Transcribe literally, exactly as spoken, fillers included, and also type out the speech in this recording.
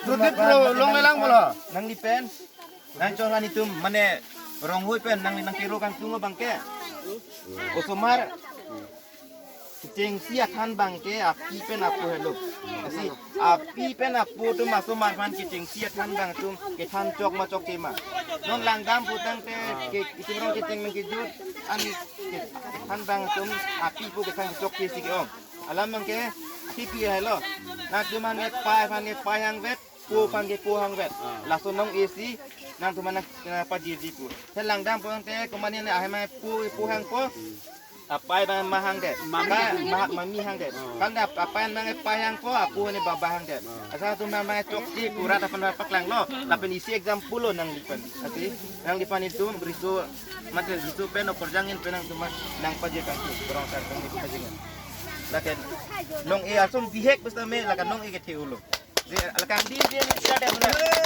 Rupit pro long melang bolo. Nangli pen. Nang chong nelitum mane ronghoi pen nang nang kiro kangtung abang ke. Osomar. Kechengsi athan abang ke api pen apo helo. Lasi api pen apo atum osomar aphan kechengsi athan abang atum kethan chok ma chokche ma. Non langdam putangte ke itum rong kecheng meng kejut an kethan abang atum api pu kethan chokche si ke-ong. Alam abang ke api pi helo. Nangtum an ke pai aphan ke pai hangvet, po aphan ke po hangvet. Ah. Laso non isi nangtum an nang, eh, pajirji pu. Te langdam putangte komatne ahem abang po po hangpo. Apai abang ma hangdet. Mami. Ka, ma, mami hangdet. Oh. Kan da apai abang pai hangpo, apo ne baba hangdet. Oh. Asal atum abang chokche pu rat aphan paklanglo. Lapen isi example lo nangli pen. Lasi nangli pen itum riso mate riso pen okorjang in pen nangtum nangpajir kangtung. Kurang sar kangtung pajir. Lapen non e asom bihek bes tame lapen non e kethe ulo. Di, lakan di, di, di, di, di, di.